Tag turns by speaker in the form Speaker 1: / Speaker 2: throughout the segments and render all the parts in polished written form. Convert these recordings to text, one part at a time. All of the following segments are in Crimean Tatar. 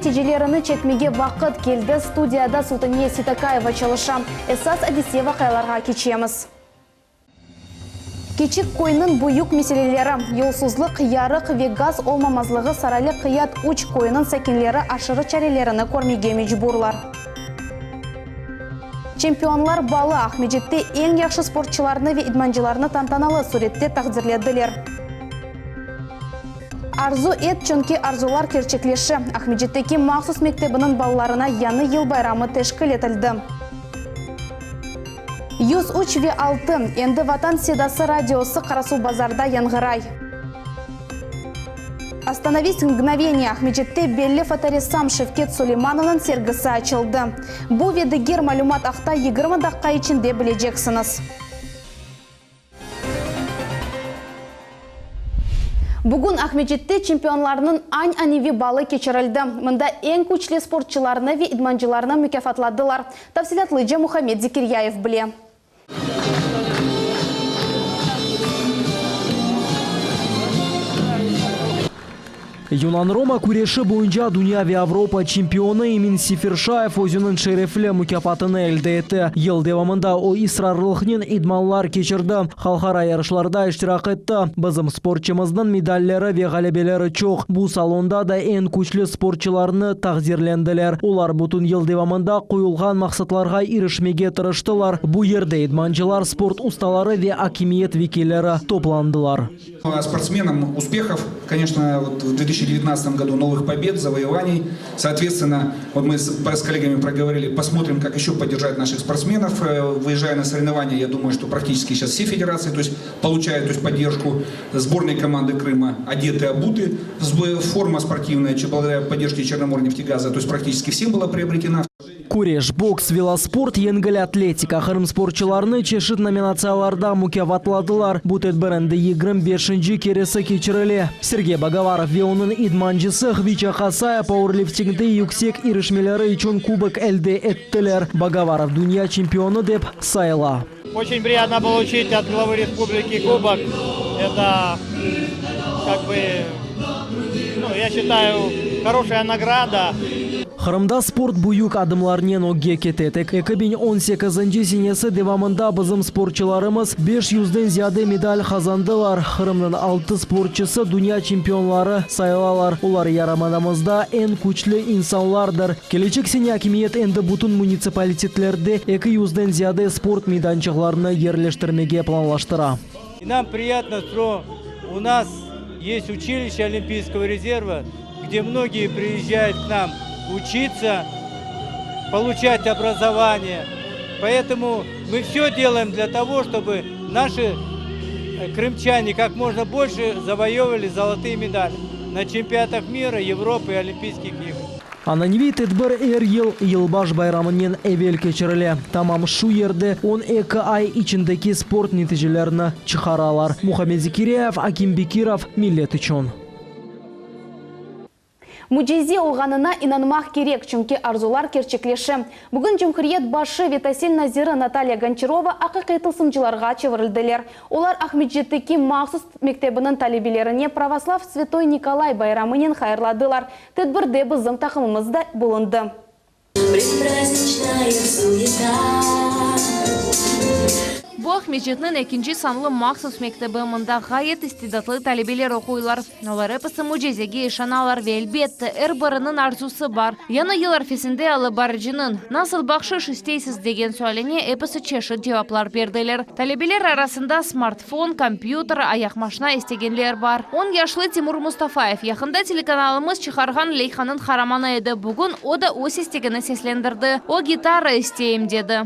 Speaker 1: neticelerini çekmege vaqıt keldi, studiyada Sultaniye Seytakayeva çalışa. Esas adise-vaqialarğa keçemiz. Kiçik köyniñ büyük meseleleri, yolsuzlıq, yarıq ve gaz olmamazlığı Saraylı Qıyat üç köyüniñ sakinleri aşırı çarelerini körmege mecburlar. Çempionlar balı, Aqmescitte eñ yahşı sportçılarnı ve idmancılarnı tantanalı sürette taqdirlediler. Arzu et, çünki arzular kerçekleşe, Aqmescitteki mahsus mektebiniñ balalarına yañı yıl bayramı teşkil etildi. 103 ve altı, endi Vatan sedası radiosı Qarasuvbazarda yañğıray. Ostanovist mgnoveniye, Aqmescitte belli fotoressam Şevket Suleymanovnıñ sergisi açıldı. Bu ve diger malümat aqta 20 daqqa içinde bileceksiñiz. Bugün Aqmescitte çempionlarnıñ añ-aneviy balı keçirildi. Mında eñ küçlü sportçılarnı ve idmancılarnı mukâfatladılar. Tafsilâtlıca Muhammed Zekiryayev bile.
Speaker 2: Yunan-roma küreşi boyunca dünya ve Avropa çempionı Emin Seferşayev özüniñ şerefli mukâfatını elde etti. Yıl devamında o israrlıqnen idmanlar keçirdi, halqara yarışlarda iştirak etti. Bizim sportçımıznıñ medalleri ve ğalebeleri çoq. Bu salonda da eñ küçlü sportçılarnı taqdirlendiler. Olar bütün yıl devamında qoyulğan maqsatlarğa irişmege tırıştılar. Bu yerde idmancılar, sport ustaları ve akimiyet vekilleri toplandılar.
Speaker 3: Sportsmenam uspehov, koneçno, vot v 2019 godu novıh pobed, zavoyovaniy. Sootvetstvenno, vot mı s kollegami progovorili, posmotrim, kak eşö podderjat naših sportsmenov, vıezjaya na sorevnovaniya, ya dumayu, çto praktiçeski seyças vse federatsii, to est poluçayut, to est podderjku sbornoy komandı Krıma, odety, obuty, forma sportivnaya, blagodarâ podderjke Çernomorneftegaza, to est praktiçeski vsem byla priobretena.
Speaker 2: Küreş, boks, velosport, yengil atletika, Qırım sportçılarını çeşit nominatsiyalarda mukâfatladılar. Bu tedbir endi 25-nci keresi keçirile. Sergey Bogovarov ve onıñ idmancısı Hviça Hasaya pauerliftingde yüksek irişmeleri içün kubok elde ettiler. Bogovarov dünya çempionı dep sayıla.
Speaker 4: Oçen priyatno poluçit ot glavı respubliki kubok, eto kak bı, nu, ya şçitayu, horoşaya nagrada.
Speaker 2: Qırımda sport büyük adımlarnen ögge kete. Tek 2018-nci senesi devamında bizim sportçılarımız beş yüzden ziyade medal qazandılar. Qırımnıñ altı sportçısı dünya çempionları sayılalar. Olar yarımadamızda eñ küçlü insanlardır. Kelecek sene akimiyet endi bütün munitsipalitetlerde eki yüzden ziyade sport meydançıqlarını yerleştirmege planlaştıra.
Speaker 4: И нам priyatno, çto u nas est uçilişçe Olimpiyskogo rezerva, gde mnogiye priyezzhayut k nam uçitsa, poluçat obrazovaniye. Poetomu mı vse delaem dlâ togo, çtobı naşı krımçane kak mojno bolşe zavoyovali zolotıye medali na çempionatah mira, Evropı i Olimpiyskih igr.
Speaker 2: Ananeviy tedbir er yıl Yılbaş bayramınen evel keçirile. Tamam şu yerde 12 ay içindeki sport neticelerini çıqaralar. Muhammed Zekiryayev, Akim Bekirov, Millet içün.
Speaker 1: Mücize olğanına inanmaq kerek, çünki arzular kerçekleşe. Bugün cumhuriyet başı ve tasil naziri Natalya Gonçarova aqiqiy tılsımcılarğa çevirildiler. Olar Aqmescitteki mahsus mektebiniñ talebelerine pravoslav Svetoy Nikolay bayramınen hayırladılar. Tedbirde bizim taqımımız da bulundı.
Speaker 5: Bu Aqmescitniñ ekinci sanlı mahsus mektebi. Mında ğayet istidatlı talebeler oquylar. Olar episi mücizege işanalar ve, elbette, er biriniñ arzusı bar. Yañı yıl arfesinde alıp barıcınıñ, Nasıl bahşış isteysiz? degen sualine episi çeşit cevaplar berdiler. Talebeler arasında smartfon, kompyuter, ayaqmaşna istegenler bar. On yaşlı Timur Mustafayev yaqında telekanalımız çıqarğan leyhanıñ qaramanı edi. Bugün o da öz istegini seslendirdi. O, gitara isteyim, dedi.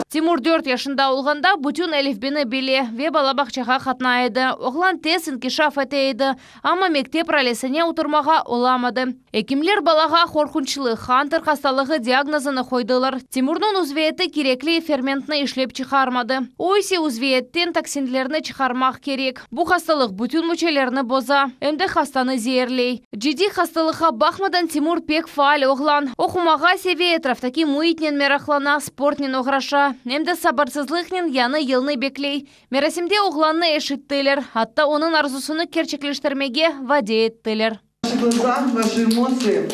Speaker 5: Timur dört yaşında olğanda bütün elifbeni bile ve bala bağçağa qatnay edi. Oğlan tez inkişaf ete edi, amma mektep ralesine oturmağa olamadı. Ekimler balağa qorqunçlı Hanter hastalığı diagnozını qoydılar. Timurnıñ uzviyeti kerekli fermentni işlep çıqarmadı. O ise uzviyetten toksinlerni çıqarmaq kerek. Bu hastalıq bütün müçelerni boza, em de hastanı zeerley. Ciddiy hastalıqqa baqmadan Timur pek faal oğlan. Oqumağa seve, etraftaki müitnen meraqlana, sportnen oğraşa. Em de sabırsızlıqnen yañı yılnı bekley. Merasimde oğlannı eşittiler, atta onıñ arzusını kerçekleştirmege vade ettiler.
Speaker 6: Ваши глаза, ваши эмоции,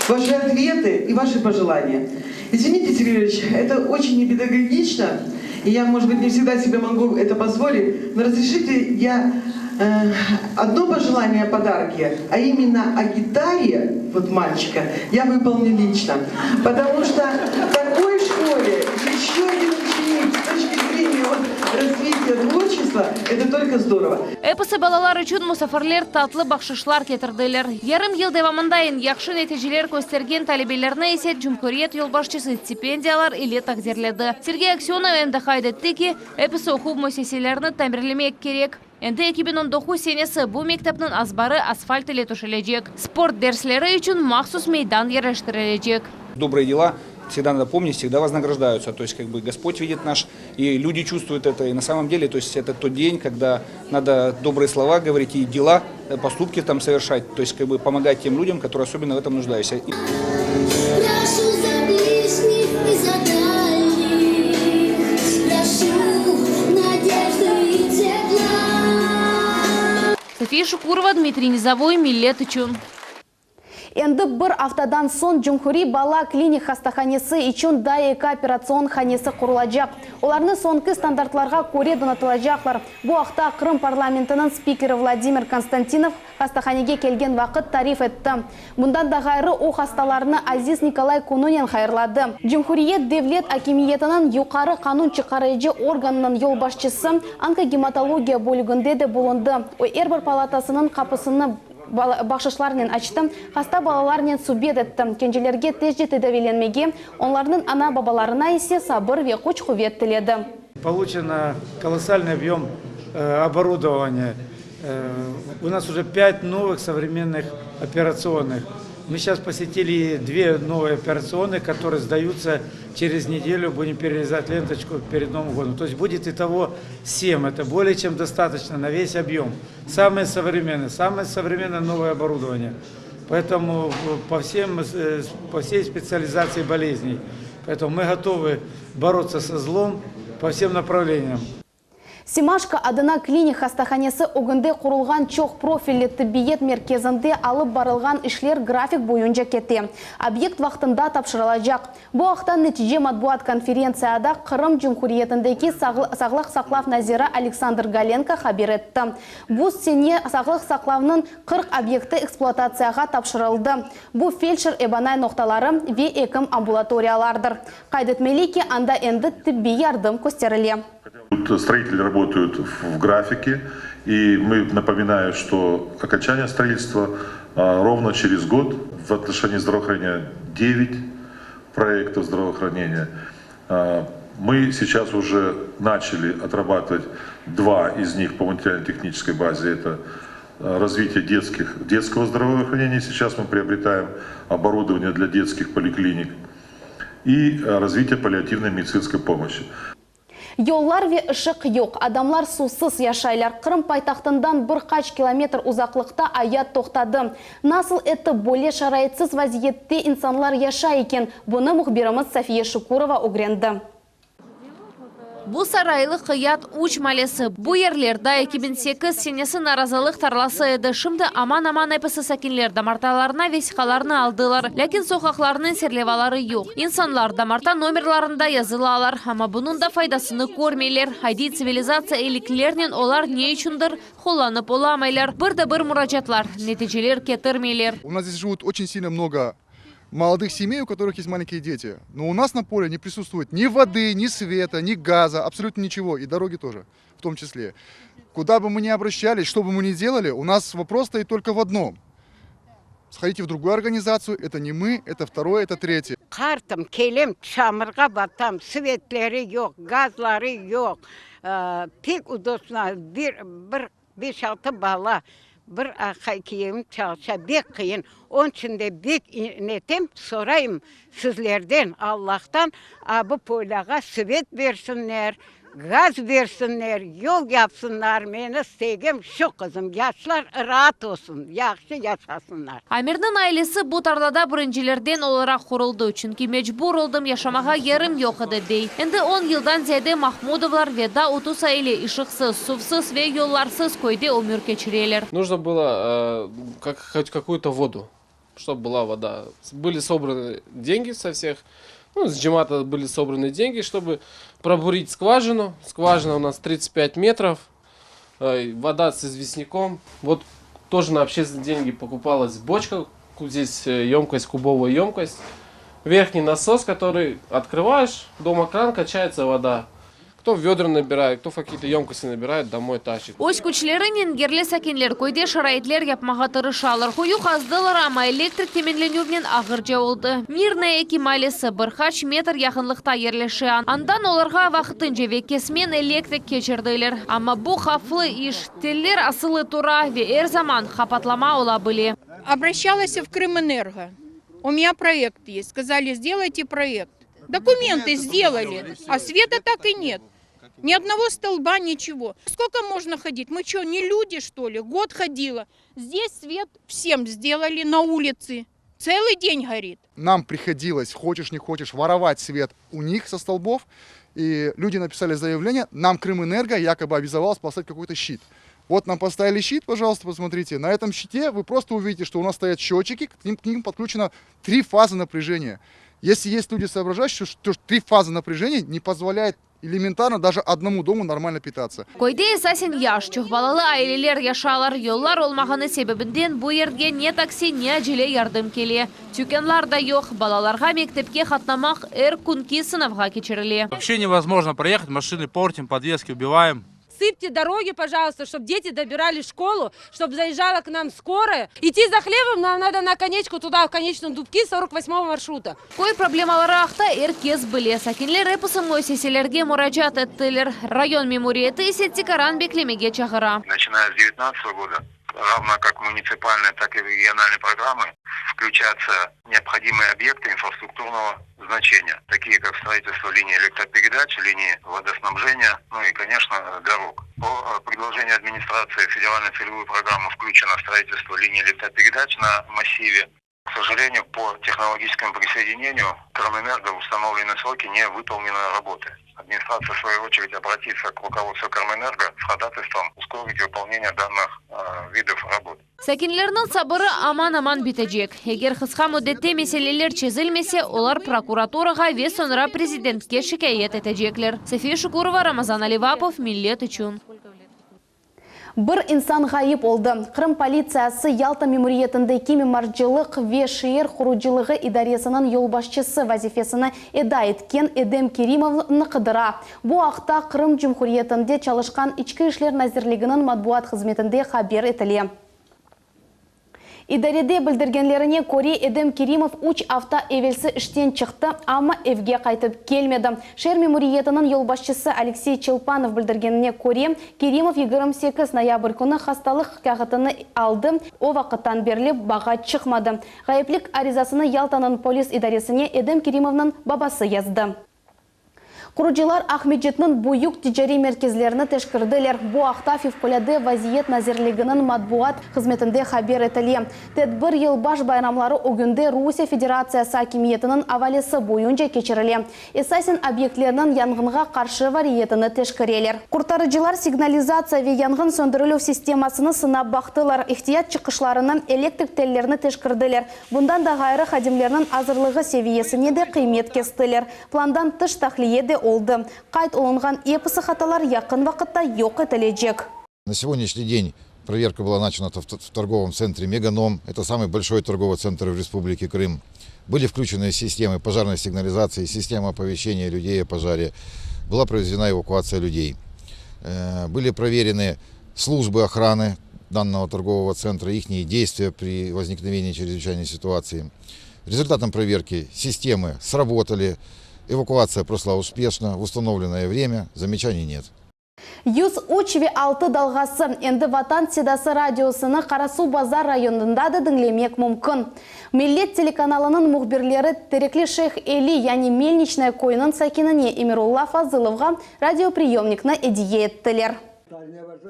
Speaker 6: ваши ответы и ваши пожелания. Извините, Сергей Юрьевич, это очень непедагогично, и я, может быть, не всегда себе могу это позволить, но разрешите я э, одно пожелание о подарке, а именно о гитаре вот мальчика, я выполню лично. Потому что в такой школе еще один ученик с точки зрения вот, развития творчества, это только здорово.
Speaker 5: Episi balalar içün musafirler tatlı bahşışlar ketirdiler. Yarım yıl devamında eñ yahşı neticeler köstergen talebelerni ise cumhuriyet yolbaşçısı stipendiyalar ile taqdirledi. Sergey Aksönov endi qayd etti ki, episi oquv müessiselerini tamirlemek kerek. Endi 2019 senesi bu mektepniñ azbarı asfalt ile töşelecek. Sport dersleri içün mahsus meydan yerleştirilecek.
Speaker 3: Добрые дела всегда надо помнить, всегда вознаграждаются. То есть как бы Господь видит наш, и люди чувствуют это. И на самом деле, то есть это тот день, когда надо добрые слова говорить и дела, э, поступки там совершать. То есть как бы помогать тем людям, которые особенно в этом нуждаются.
Speaker 7: Прошу за ближних и за дальних, Прошу надежды и тепла.
Speaker 5: София Шукурова, Дмитрий Низовой, Millet içün.
Speaker 1: Endi bir aftadan soñ Cumhuriy bala klinik hastahanesi içün daa eki operatsion hanesi qurulacaq. Olarnı soñki standartlarğa köre donatılacaqlar. Bu aqta Qırım parlamentiniñ spikeri Vladimir Konstantinov hastahanege kelgen vaqıt tarif etti. Bundan da ğayrı o hastalarnı Aziz Nikolay kününen hayırladı. Cumhuriyet devlet akimiyetiniñ yuqarı qanun çıqarıcı organınıñ yolbaşçısı onkogematologiya bölüginde de bulundı. O er bir palatasınıñ qapısını bahşışlarnen açtı, hasta balalarnen subet etti. Kencelerge tezce tedaviylenmege, olarnıñ ana-babalarına ise sabır ve küç-quvet tiledi.
Speaker 4: Получено колоссальный объем э, оборудования. Э, У нас уже пять новых современных операционных. Мы сейчас посетили две новые операционные, которые сдаются через неделю. Будем перерезать ленточку перед Новым годом. То есть будет итого семь. Это более чем достаточно на весь объем. Самое современное, самое современное новое оборудование. Поэтому по, всем, э, по всей специализации болезней. Поэтому мы готовы бороться со злом по всем направлениям.
Speaker 1: Семашко adına klinik hastahanesi ögünde qurulğan çoq profilli tibbiyet merkezinde alıp barılğan işler grafik boyunca kete. Obyekt vaqtında tapşırılacaq. Bu aqta netice matbuat konferentsiyada Qırım Cumhuriyetindeki Sağlıq saqlav naziri Aleksandr Golenko haber etti. Bu sene sağlıq saqlavnıñ 40 obyekti ekspluatatsiyağa tapşırıldı. Bu feldşer-ebanay noqtaları ve ekim ambulatoriyalardır. Qayd etmeli ki, anda endi tibbiy yardım kösterile.
Speaker 8: Тут строители работают в графике, и мы напоминаю, что окончание строительства ровно через год в отношении здравоохранения 9 проектов здравоохранения. Мы сейчас уже начали отрабатывать два из них по материально-технической базе. Это развитие детских, детского здравоохранения. Сейчас мы приобретаем оборудование для детских поликлиник. И развитие паллиативной медицинской помощи.
Speaker 1: Yollar ve ışıq yoq, adamlar suvsız yaşaylar. Qırım paytahtından bir qaç kilometr uzaqlıqta ayat toqtadı. Nasıl etip böyle şaraitsiz vaziyette insanlar yaşay eken? Bunı mühbirimiz Safiye Şukurova ögrendi.
Speaker 5: Bu Saraylı Qıyat 3 maalesi. Bu yerler daa 2008 senesi narazılıq tarlası edi. Şimdi aman-aman episi sakinler damartalarına vesiqalarnı aldılar. Lâkin soqaqlarnıñ serlevaları yoq. İnsanlar damarta nomerlarında yazılalar. Amma bunıñ da faydasını körmeyler. Adiy tsivilizatsiya eyiliklerinen olar ne içündir qullanıp olamaylar. Bir de bir muracaatlar neticeler ketirmeyler.
Speaker 9: У нас здесь живут очень сильно много молодых семей, у которых есть маленькие дети. Но у нас на поле не присутствует ни воды, ни света, ни газа, абсолютно ничего. И дороги тоже, в том числе. Куда бы мы ни обращались, что бы мы ни делали, у нас вопрос стоит только в одном. Сходите в другую организацию, это не мы, это второе, это третье.
Speaker 10: Qartım, kelem, çamurğa batam, svetleri yoq, gazları yoq. Э, Pek удобно, bir, bir, beş altı bala, bir aqay kiyevim çalışa, pek qıyın. Onıñ içün de pek netem, sorayım sizlerden, Allahtan, a bu polâğa svet bersinler. Gaz bersinler, yol yapsınlar, meni istegim şu, qızım, yaşlar raat olsun, yahşı yaşasınlar.
Speaker 5: Amirniñ ailesi bu tarlada birincilerden olaraq quruldı, çünki mecbur oldım, yaşamağa yerim yoq edi, dey. Endi on yıldan ziyade Mahmudovlar ve daa 30 aile ışıqsız, suvsız ve yollarsız köyde ömür keçireler.
Speaker 11: Нужно было как, хоть какую-то воду, чтобы была вода. Были собраны деньги со всех, ну, с джемата были собраны деньги, чтобы пробурить скважину. Скважина у нас 35 метров, вода с известняком. Вот тоже на общественные деньги покупалась бочка, здесь емкость, кубовая емкость. Верхний насос, который открываешь, дома кран, качается вода. Кто в ведра набирает, кто в какие-то емкости набирает, домой тащит.
Speaker 5: Öz küçlerinen yerli sakinler köyde şaraitler yapmağa tırışalar. Quyu qazdılar, amma elektrik teminlenüvnen ağırca oldı. Mirnaya 2 maallesi bir qaç metr yaqınlıqta yerleşe. Andan olarğa vaqtınca ve kesmen elektrik keçirdiler. Amma bu havflı iş. Teller asılı tura ve er zaman patlama ola bile.
Speaker 12: Обращалась в Крымэнерго. У меня проект есть. Сказали, сделайте проект. Документы сделали, а света так и нет. Ни одного столба, ничего. Сколько можно ходить? Мы что, не люди, что ли? Год ходила. Здесь свет всем сделали на улице. Целый день горит.
Speaker 9: Нам приходилось, хочешь не хочешь, воровать свет у них со столбов. И люди написали заявление, нам Крымэнерго якобы обязовалась поставить какой-то щит. Вот нам поставили щит, пожалуйста, посмотрите. На этом щите вы просто увидите, что у нас стоят счетчики, к ним подключено три фазы напряжения. Если есть люди соображающие, что три фазы напряжения не позволяет элементарно даже одному дому нормально питаться.
Speaker 5: Köyde esasen yaş, çoqbalalı aileler yaşaylar. Yollar olmağanı sebebinden bu yerge ne taksi, ne acele yardım kele. Tükânlar da yoq. Balalarğa mektepke qatnamaq er künki sınavğa keçirile.
Speaker 13: Вообще невозможно проехать, машины портим, подвески убиваем.
Speaker 14: Сыпьте дороги, пожалуйста, чтобы дети добирались в школу, чтобы заезжала к нам скорая. Идти за хлебом нам надо на конечку туда, в конечном Дубки 48 маршрута.
Speaker 5: Köy problemaları aqta er kes bile. Sakinler episi müessiselerge muracaat ettiler. Rayon memuriyeti ise tekaran beklemege çağıra.
Speaker 15: Начиная с 2019 года, равно как муниципальные, так и региональные программы, включатся необходимые объекты инфраструктурного значения, такие как строительство линий электропередач, линии водоснабжения, ну и, конечно, дорог. По предложению администрации в федеральную целевую программу включено строительство линий электропередач на массиве. К сожалению, по технологическому присоединению Крымэнерго в установленные сроки не выполнены работы. Администрация, в свою очередь, обратится к руководству Крымэнерго с ходатайством ускорить выполнение данных видов работ.
Speaker 5: Sakinlerniñ sabırı aman-aman bitecek. Eger qısqa müddette meseleler çezilmese, olar prokuraturağa ve soñra prezidentke şikâyet etecekler. София Шукурова, Рамазан Аливапов, Millet içün.
Speaker 1: Bir insan ğayıp oldı. Qırım politsiyası Yalta memuriyetindeki mimarcılıq ve şeer qurucılığı idaresiniñ yolbaşçısı vazifesini eda etken Edem Kerimovnı qıdıra. Bu aqta Qırım Cumhuriyetinde çalışqan İçki işler nazirliginiñ matbuat hızmetinde haber etile. İdarede bildirgenlerine köre Edem Kerimov 3 afta evelsi işten çıqtı, amma evge qaytıp kelmedi. Şeer memuriyetiniñ yolbaşçısı Aleksey Çelpanov bildirgenine köre Kerimov 28 noyabr künü hastalıq kâğıtını aldı, o vaqıttan berli bağğa çıqmadı. Ğayıplik arizasını Yaltanıñ polis idaresine Edem Kerimovnıñ babası yazdı. Qurucılar Aqmescitniñ büyük ticariy merkezlerini teşkerdiler. Bu aqta Fevqulâde vaziyet nazirliginiñ matbuat hızmetinde haber etile. Tedbir yılbaş bayramları ögünde Rusiye Federatsiyası akimiyetiniñ avalesi boyunca keçirile. Esasen obyektlerniñ yanğınğa qarşı variyetini teşkereler. Qurtarıcılar signalizatsiya ve yanğın söndürilüv sistemasını sınap baqtılar, ihtiyat çıqışlarını, elektrik tellerini teşkerdiler. Bundan da ğayrı hadimlerniñ azırlığı seviyesine de qıymet kestiler. Plandan tış tahliye de oldı. Qayd olunğan episi hatalar yaqın vaqıtta yoq etilecek.
Speaker 16: На сегодняшний день проверка была начата в торговом центре «Меганом». Это самый большой торговый центр в Республике Крым. Были включены системы пожарной сигнализации, система оповещения людей о пожаре. Была проведена эвакуация людей. Были проверены службы охраны данного торгового центра, их действия при возникновении чрезвычайной ситуации. Результатом проверки системы сработали, эвакуация прошла успешно, в установленное время, замечаний нет.
Speaker 1: 103 ve 6 dalğası, endi Vatan sedası radiosını Qarasuvbazar rayonında da diñlemek mümkün. Millet telekanalınıñ mühbirleri Terekli Şeyh Eli, yani Melniçnoye köyüniñ sakinine Emirulla Fazılovğa radiopriyomnikni ediye ettiler.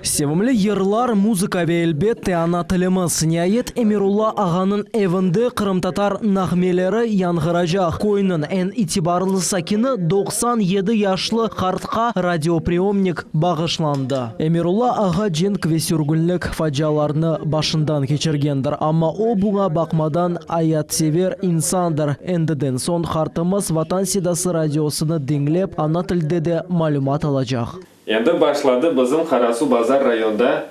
Speaker 2: Sevimli yırlar, muzıka ve elbette ana tilimiz. Niayet, Emirulla ağanıñ evinde qırımtatar nağmeleri yañğıracaq. Köyniñ eñ itibarlı sakini, 97 yaşlı qartqa radiopriyomnik bağışlandı. Emirulla ağa cenk ve sürgünlik facialarını başından keçirgendir, amma o buña baqmadan ayatsever insandır. Endiden soñ qartımız Vatan sedası radiosını diñlep, ana tilde de malümat alacaq.
Speaker 17: Endi başladı bizim Qarasuvbazar rayonda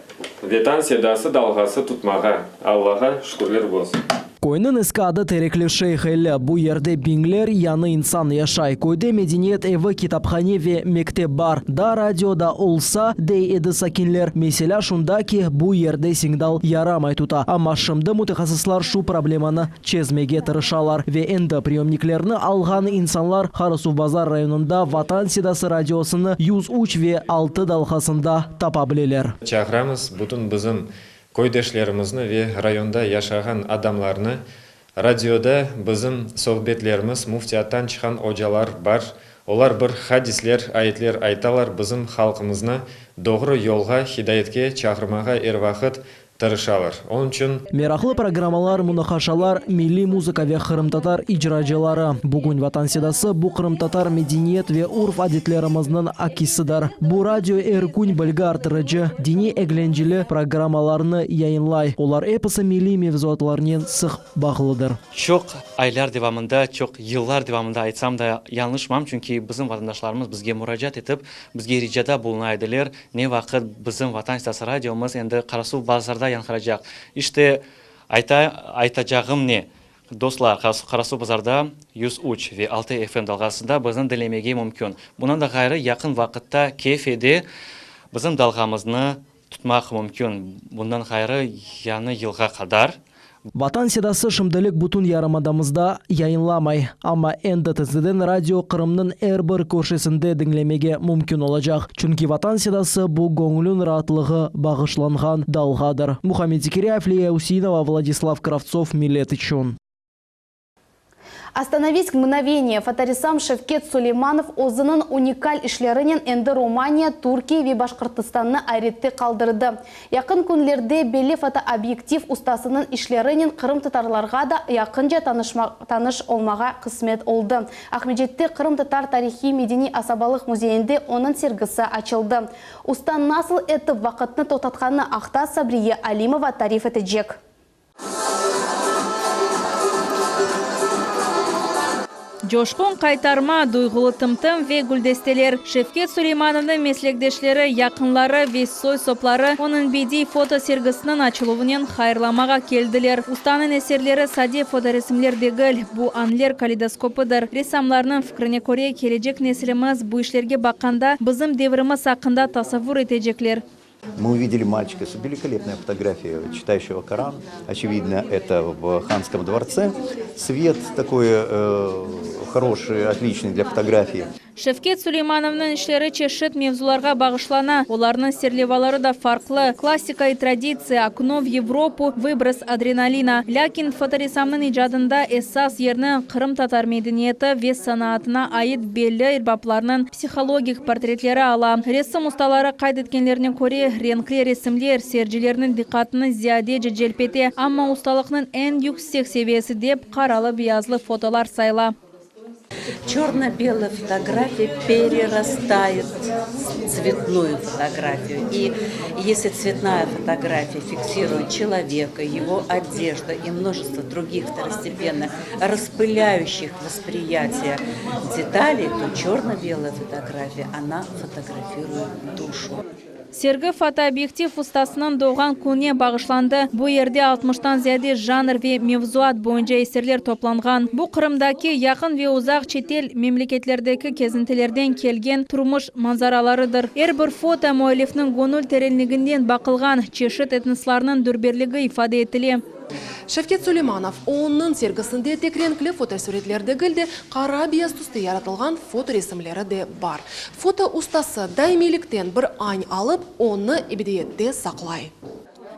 Speaker 17: Vetan sedası dalğası tutmağa, Allağa şükürler bolsun.
Speaker 2: Köyniñ eski adı Terekli Şeyh Eli. Bu yerde biñler yañı insan yaşay. Köyde medeniyet evi, kitaphane ve mektep bar. Daa radio da olsa, dey edi sakinler, meselâ şunda ki, bu yerde signal yaramay tuta. Amma şimdi mütehassıslar şu problemanı çezmege tırışalar ve endi priyomniklerni alğan insanlar Qarasuvbazar rayonında Vatan sedası radiosını 103 ve 6 dalğasında tapa bileler.
Speaker 17: Çağıramız bütün bizim köydeşlerimizni ve rayonda yaşağan adamlarnı, radioda bizim sohbetlerimiz, müftiyattan çıqan ocalar bar, olar bir hadisler, ayetler aytalar, bizim halqımıznı doğru yolğa, hidayetke çağırmağa er vaqıt Tırışalar. Onıñ içün.
Speaker 2: Meraqlı programmalar, munaqaşalar, milliy muzıka ve qırımtatar icracıları. Bugün Vatan sedası bu qırımtatar medeniyet ve urf-adetlerimizniñ akisidir. Bu radio er kün bilgi artırıcı, diniy eglenceli programmalarnı yayınlay. Olar episi milliy mevzuatlarnen sıq bağlıdır.
Speaker 18: Çoq aylar devamında, çoq yıllar devamında aytsam da yañlışmam, çünki bizim vatandaşlarımız bizge muracaat etip, bizge ricada buluna ediler, Ne vaqıt bizim Vatan Sedası radiomız endi Qarasuvbazarda yañğıracaq? İşte, ayta, aytacağım ne, dostlar, Qarasuvbazarda 103 ve 6 FM dalğasında bizni diñlemege mümkün. Bundan da ğayrı, yaqın vaqıtta Kefede bizim dalğamıznı tutmaq mümkün. Bundan ğayrı, yañı yılğa qadar.
Speaker 2: Vatan sedası şimdilik bütün yarımadamızda yayınlamay, amma endi tezden radio Qırımnıñ er bir köşesinde diñlemege mümkün olacaq, çünki Vatan sedası bu göñlüñ raatlığı bağışlanğan dalğadır. Muhammed Zekiryayev, Liya Üseinova, Vladislav Kravtsov, Millet içün.
Speaker 1: Ostanovist mgnoveniye, fotoressam Şevket Suleymanov özüniñ unikal işlerinen endi Romaniya, Türkiye ve Başqırtıstannı ayrette qaldırdı. Yaqın künlerde belli fotoobyektiv ustasınıñ işlerinen qırımtatarlarğa da yaqınca tanış olmağa qısmet oldı. Aqmescitte Qırımtatar tarihiy-medeniy asabalıq müzeyinde onıñ sergisi açıldı. Usta nasıl etip vaqıtnı toqtatqanı aqta Sabriye Alimova tarif etecek.
Speaker 19: Coşqun qaytarma, duyğulı tım-tım ve güldesteler. Şevket Suleymanovnıñ meslekdeşleri, yaqınları ve soy-sopları onıñ bediy foto sergisiniñ açıluvınen hayırlamağa keldiler. Ustanıñ eserleri sade fotoresimler degil, bu anler kaleidoskopıdır. Ressamlarnıñ fikrine köre, kelecek neslimiz bu işlerge baqqanda, bizim devrimiz aqqında tasavvur etecekler.
Speaker 20: Мы увидели мальчика с великолепной фотографией, читающего Коран. Очевидно, это в Ханском дворце. Свет такой э, хороший, отличный для фотографии.
Speaker 19: Şevket Suleymanovnıñ işleri çeşit mevzularğa bağışlana, olarnıñ serlevaları da farqlı, Klassika i traditsiya, Okno v Yevropu, Vıbros adrenalina. Lâkin fotoressamnıñ icadında esas yerni qırımtatar medeniyeti ve sanatına ait belli erbaplarnıñ Psihologik portretleri ala. Resim ustaları qayd etkenlerine köre, renkli resimler seyircilerniñ diqqatını ziyadece celp ete, amma ustalıqnıñ eñ yüksek seviyesi dep qaralı-beyazlı fotolar sayıla.
Speaker 21: Çorno-belая fotografiya pererastает tsvetnuyu fotografiyu. I esli tsvetnaya fotografiya fiksiruet çeloveka, ego odejdu i mnojestvo drugih vtorostepennih raspılâyuşih vospriyatiye detaley, to çorno-belая fotografiya, ona fotografiruet duşu.
Speaker 19: Sergi fotoobyektiv ustasınıñ doğğan kününe bağışlandı. Bu yerde altmıştan ziyade janr ve mevzuat boyunca eserler toplanğan. Bu Qırımdaki, yaqın ve uzaq çetel memleketlerdeki kezintilerden kelgen turmuş manzaralarıdır. Er bir foto müellifniñ göñül terenliginden baqılğan çeşit etnoslarnıñ dülberligi ifade etile.
Speaker 6: Şevket Suleymanov, Onıñ sergisinde tek renkli fotosüretler degil de, qara-beyaz tüste yaratılğan fotoresimleri de bar. Foto ustası daimiylikten bir añ alıp, onı ebediyette saqlay.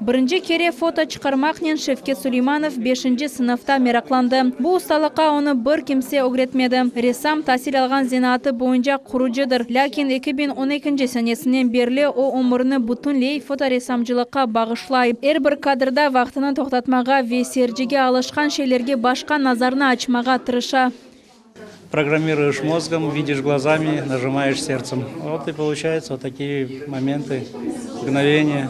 Speaker 19: Birinci kere foto çıqarmaqnen Şevket Suleymanov beşinci sınıfta meraqlandı. Bu ustalıqqa onı bir kimse ögretmedi. Ressam tasil alğan zenaatı boyunca qurucıdır. Lâkin 2012 senesinden berli o ömürini bütünley fotoressamcılıqqa bağışlay. Er bir kadrda vaqtını toqtatmağa ve seyircige alışqan şeylerge başqa nazarnı açmağa tırışa.
Speaker 22: Programmiruешь mozgom, vidish glazami, najımayesh serdtsem. Vot i poluçayutsa vot takiye momentı, mgnoveniya,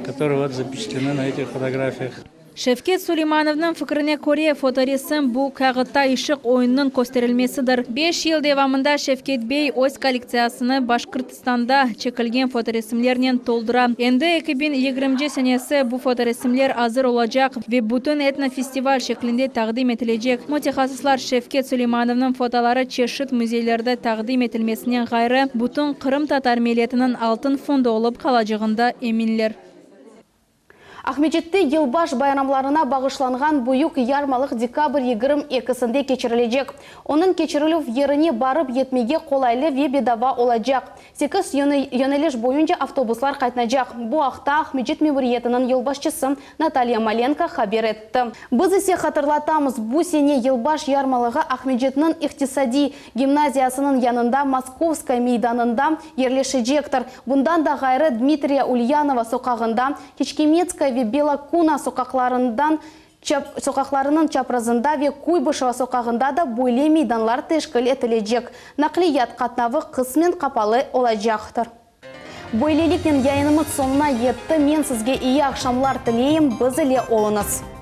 Speaker 22: kotorıye vot zapeçatlenı na etih fotografiyah.
Speaker 19: Şevket Suleymanovnıñ fikrine köre, fotoresim, bu kâğıtta ışıq oyunınıñ kösterilmesidir. Beş yıl devamında Şevket bey öz kollektsiyasını Başqırtistanda çekilgen fotoresimlernen toldura. Endi 2020 senesi bu fotoresimler azır olacaq ve bütün etnofestival şeklinde taqdim etilecek. Mütehassıslar Şevket Suleymanovnıñ fotoları çeşit müzeylerde taqdim etilmesinen ğayrı, bütün qırımtatar milletiniñ altın fondu olıp qalacağında eminler.
Speaker 1: Aqmescitte Yılbaş bayramlarına bağışlanğan büyük yarmalıq dekabr 22-sinde keçirilecek. Onıñ keçirilüv yerine barıp yetmege qolaylı ve bedava olacaq. Sekiz yöneliş boyunca avtobuslar qaytnacaq. Bu aqta Aqmescit memuriyetiniñ yolbaşçısı Natalya Malenko haber etti. Biz ise hatırlatamız, bu sene Yılbaş yarmalığı Aqmescitniñ iqtisadiy gimnaziyasınıñ yanında Moskovskaya meydanında yerleşecektir. Bundan da ğayrı, Dmitriya Ulyanova soqağında, Keçkemetskaya ve Bela Kuna soqaqlarından soqaqlarınıñ çaprazında ve Kuybışeva soqağında da böyle meydanlar teşkil etilecek. Naqliyat qatnavı qısmen qapalı olacaqtır. Böyleliknen yayınımız soñuna yetti. Men sizge iyi aqşamlar tileyim. Biz ile oluñız.